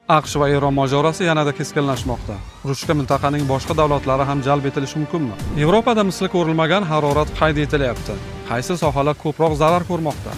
AQSh va Eron mojarosi yanada keskinlashmoqda. Urushga mintaqaning boshqa davlatlari ham jalb etilishi mumkinmi? Yevropada misli ko'rilmagan harorat qayd etilyapti. Qaysi sohalar ko'proq zarar ko'rmoqda?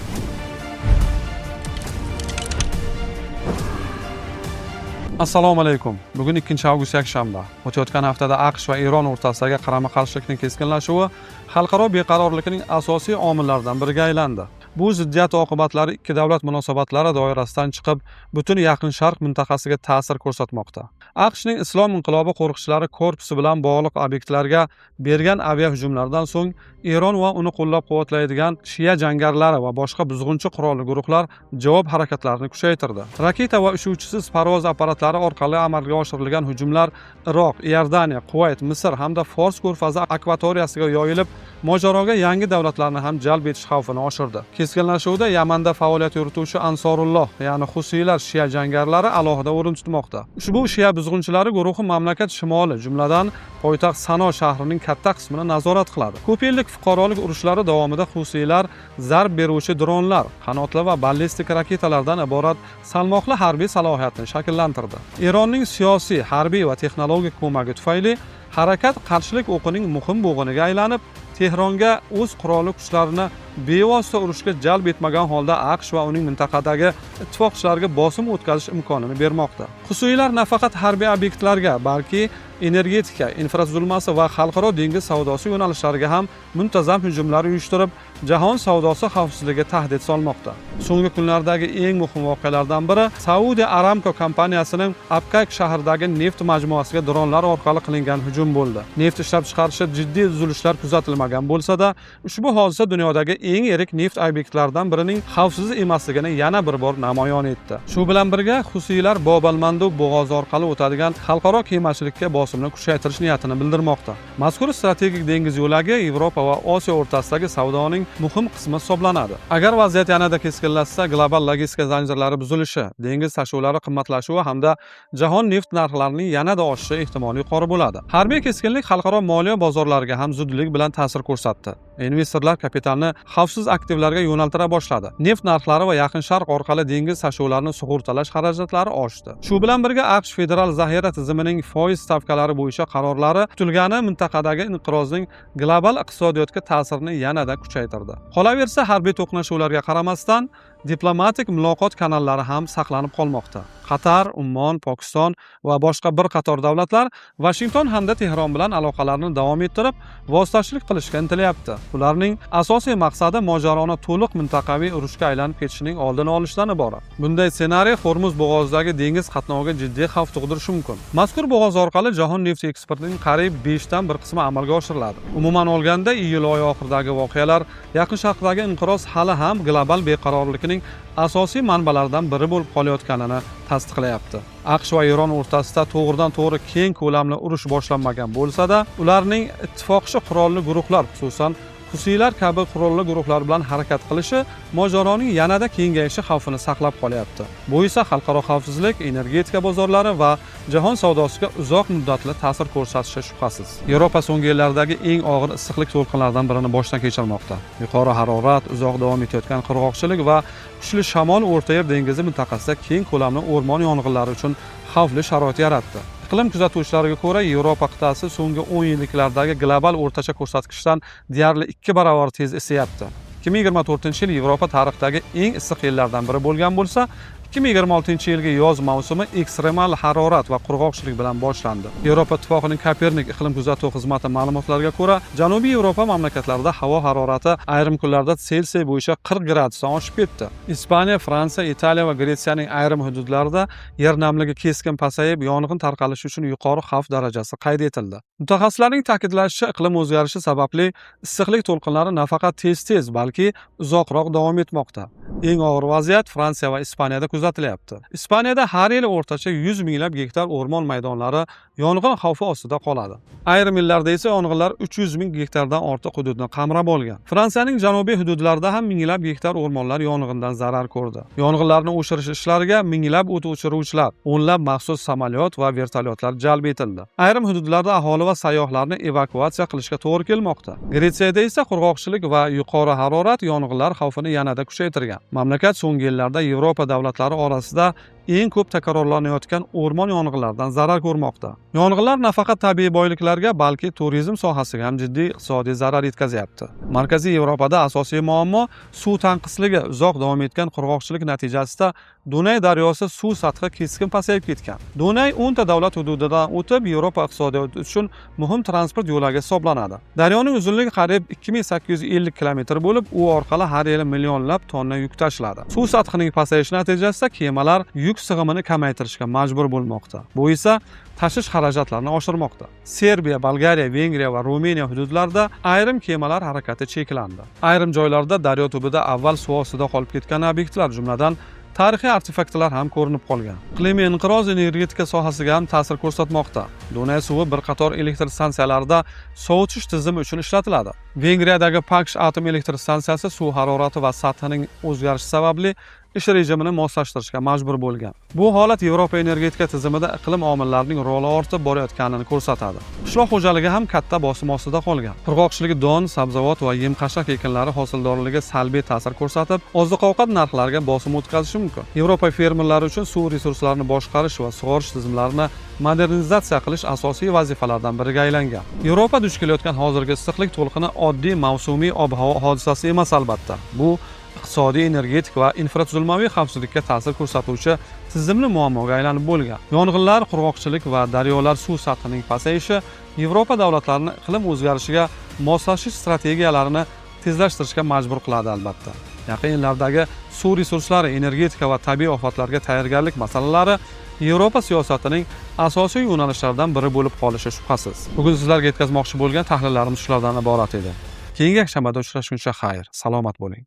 Assalomu alaykum. Bugun 2-avgust yakshanba. O'tayotgan haftada AQSh va Eron o'rtasidagi qarama-qarshilikning keskinlashuvi xalqaro beqarorlikning asosiy omillaridan biriga aylandi. Bu ziddiyat oqibatlari ikki davlat munosabatlari doirasidan chiqib, butun Yaqin Sharq mintaqasiga ta'sir ko'rsatmoqda. AQShning Islom inqilobi qo'riqchilari korpusi bilan bog'liq obyektlarga bergan aviahujumlardan so'ng Eron va uni qo'llab-quvvatlaydigan shia jangarilari va boshqa buzg'unchi qurolli guruhlar javob harakatlarini kuchaytirdi. Raketa va uchuvchisiz parvoz apparatlari orqali amalga oshirilgan hujumlar Iroq, Iordaniya, Kuvayt, Misr hamda Fors ko'rfazi akvatoriyasiga yoyilib, mojaroga yangi davlatlarni ham jalb etish xavfini oshirdi. Keskinlashuvda Yamanda faoliyat yurituvchi Ansorulloh, ya'ni Husiylar shia jangarilari alohida o'rin tutmoqda. Ushbu shia buzg'unchilari guruhi mamlakat shimoli, jumladan poytaxt Sano shahrining katta qismini nazorat qiladi. Ko'p yillik fuqarolik urushlari davomida Husiylar zarb beruvchi dronlar, qanotli va ballistik raketalardan iborat salmoqli harbiy salohiyatni shakllantirdi. Eronning siyosiy, harbiy va texnologik ko'magi tufayli harakat qarshilik o'qining muhim bo'g'iniga aylanib, Tehronga o'z qurolli kuchlarini bevosita urushga jalb etmagan holda AQSh va uning mintaqadagi ittifoqchilariga bosim o'tkazish imkonini bermoqda. Husiylar nafaqat harbiy obyektlarga, balki energetika, infratuzilmasi va xalqaro dengiz savdosi yo'nalishlariga ham muntazam hujumlar uyushtirib, jahon savdosi xavfsizligiga tahdid solmoqda. So'nggi kunlardagi eng muhim voqealardan biri Saudiya Aramco kompaniyasining Abqayq shahridagi neft majmuasiga dronlar orqali qilingan hujum bo'ldi. Neft ishlab chiqarishda jiddiy uzilishlar kuzatilmagan bo'lsa-da, ushbu hodisa dunyodagi eng yirik neft obyektlaridan birining xavfsiz emasligini yana bir bor namoyon etdi. Shu bilan birga Husiylar Bob-al-Mandub bo'g'ozi orqali o'tadigan xalqaro kemachilikka bosimni kuchaytirish niyatini bildirmoqda. Mazkur strategik dengiz yo'lagi Yevropa va Osiyo o'rtasidagi savdoning muhim qismi hisoblanadi. Agar vaziyat yanada keskinlashsa, global logistika zanjirlari buzilishi, dengiz tashuvlari qimmatlashuvi hamda jahon neft narxlarining yanada oshishi ehtimoli yuqori bo'ladi. Harbiy keskinlik xalqaro moliya bozorlariga ham zudlik bilan ta'sir ko'rsatdi. Investorlar kapitalni xavfsiz aktivlarga yo'naltira boshladi. Neft narxlari va Yaqin Sharq orqali dengiz tashuvlarini sug'urtalash xarajatlari oshdi. Shu bilan birga AQSh federal zaxira tizimining foiz stavkalari bo'yicha qarorlari kutilgani mintaqadagi inqirozning global iqtisodiyotga ta'sirini yanada kuchaytirdi. Qolaversa, harbiy to'qnashuvlarga qaramasdan diplomatik muloqot kanallari ham saqlanib qolmoqda. Qatar, Ummon, Pokiston va boshqa bir qator davlatlar Vashington hamda Tehron bilan aloqalarni davom ettirib, vositachilik qilishga intilyapti. Ularning asosiy maqsadi mojaroni to'liq mintaqaviy urushga aylanib ketishining oldini olishdan iborat. Bunday ssenariy Hormuz bo'g'ozidagi dengiz qatnoviga jiddiy xavf tug'dirishi mumkin. Mazkur bo'g'oz orqali jahon neft eksportining qariyb 5 dan 1 qismi amalga oshiriladi. Umuman olganda, iyul oyi oxiridagi voqealar Yaqin Sharqdagi inqiroz hali ham global beqarorlikning asosiy manbalaridan biri bo'lib qolayotganini tasdiqlayapti. AQSh va Eron o'rtasida to'g'ridan-to'g'ri keng ko'lamli urush boshlanmagan bo'lsa-da, ularning ittifoqchi qurolli guruhlar, xususan Husiylar kabi qurolli guruhlar bilan harakat qilishi mojaroning yanada kengayishi xavfini saqlab qolyapti. Bu esa xalqaro xavfsizlik, energetika bozorlari va jahon savdosiga uzoq muddatli ta'sir ko'rsatishi shubhasiz. Yevropa so'nggi yillardagi eng og'ir issiqlik to'lqinlaridan birini boshdan kechirmoqda. Yuqori harorat, uzoq davom etayotgan qurg'oqchilik va kuchli shamol O'rta Yer dengizi mintaqasida keng ko'lamli o'rmon yong'inlari uchun xavfli sharoit yaratdi. Iqlim kuzatuvchilariga ko'ra, Yevropa qit'asi so'nggi 10 yilliklardagi global o'rtacha ko'rsatkichdan deyarli 2 barobar tez isiyapti. 2024-yil Yevropa tarixidagi eng issiq yillardan biri bo'lgan bo'lsa, 2026-yilgi yoz mavsumi ekstremal harorat va qurg'oqchilik bilan boshlandi. Yevropa Ittifoqining Kopernik iqlim kuzatuv xizmati ma'lumotlariga ko'ra, Janubiy Yevropa mamlakatlarida havo harorati ayrim kunlarda Selsiy bo'yicha 40 gradusdan oshib ketdi. Ispaniya, Fransiya, Italiya va Gretsiyaning ayrim hududlarida yer namligi keskin pasayib, yong'in tarqalishi uchun yuqori xavf darajasi qayd etildi. Mutaxassislarning ta'kidlashicha, iqlim o'zgarishi sababli issiqlik to'lqinlari nafaqat tez-tez, balki uzoqroq davom etmoqda. Eng og'ir vaziyat Fransiya va Ispaniyada kuzatilyapti. Ispaniyada har yili o'rtacha 100 minglab gektar o'rmon maydonlari yong'in xavfi ostida qoladi. Ayrim yillarda esa yong'inlar 300 ming gektardan ortiq hududni qamrab olgan. Fransiyaning janubiy hududlarida ham minglab gektar o'rmonlar yong'indan zarar ko'rdi. Yong'inlarni o'chirish ishlariga minglab o't o'chiruvchilar, o'nlab maxsus samolyot va vertolyotlar jalb etildi. Ayrim hududlarda aholi va sayyohlarni evakuatsiya qilishga to'g'ri kelmoqda. Gretsiyada esa qurg'oqchilik va yuqori harorat yong'inlar xavfini yanada kuchaytirgan. Mamlakat so'nggi yillarda Yevropa davlatlari orasida eng ko'p takrorlanayotgan o'rmon yong'inlaridan zarar ko'rmoqda. Yong'inlar nafaqat tabiiy boyliklarga, balki turizm sohasiga ham jiddiy iqtisodiy zarar yetkazyapti. Markaziy Yevropada asosiy muammo suv tanqisligi. Uzoq davom etgan qurg'oqchilik natijasida Dunay daryosi suv sathi keskin pasayib ketgan. Dunay 10 ta davlat hududidan o'tib, Yevropa iqtisodiyoti uchun muhim transport yo'lagi hisoblanadi. Daryoning uzunligi qariyb 2850 kilometr bo'lib, u orqali har yili millionlab tonna yuk tashiladi. Suv sathining pasayishi natijasida kemalar yuk sig'imini kamaytirishga majbur bo'lmoqda. Bu esa tashish xarajatlarini oshirmoqda. Serbiya, Bolgariya, Vengriya va Ruminiya hududlarida ayrim kemalar harakati cheklandi. Ayrim joylarda daryo tubida avval suv ostida qolib ketgan obyektlar, jumladan tarixiy artefaktlar ham ko'rinib qolgan. Iqlimiy inqiroz energetika sohasiga ham ta'sir ko'rsatmoqda. Dunay suvi bir qator elektr stansiyalarida sovutish tizimi uchun ishlatiladi. Vengriyadagi Paks atom elektr stansiyasi suv harorati va sathining o'zgarishi sababli ish rejimini moslashtirishga majbur bo'lgan. Bu holat Yevropa energetika tizimida iqlim omillarining roli ortib borayotganini ko'rsatadi. Qishloq xo'jaligi ham katta bosim ostida qolgan. Qurg'oqchilik don, sabzavot va yem-qashaq ekinlari hosildorligiga salbiy ta'sir ko'rsatib, oziq-ovqat narxlariga bosim o'tkazishi mumkin. Yevropa fermerlari uchun suv resurslarini boshqarish va sug'orish tizimlarini modernizatsiya qilish asosiy vazifalardan biriga aylangan. Yevropa duch kelayotgan hozirgi issiqlik to'lqini oddiy mavsumiy ob-havo hodisasi emas, albatta. Bu iqtisodiy, energetik va infratuzilmaviy xavfsizlikka ta'sir ko'rsatuvchi tizimli muammoga aylanib bo'lgan. Yong'inlar, qurg'oqchilik va daryolar suv sathining pasayishi Yevropa davlatlarini iqlim o'zgarishiga moslashish strategiyalarini tezlashtirishga majbur qiladi, albatta. Yaqin yillardagi suv resurslari, energetika va tabiiy ofatlarga tayyorgarlik masalalari Yevropa siyosatining asosiy yo'nalishlaridan biri bo'lib qolishi shubhasiz. Bugun sizlarga yetkazmoqchi bo'lgan tahlillarimiz shulardan iborat edi. Keyingi yakshanbada uchrashguncha xayr, salomat bo'ling.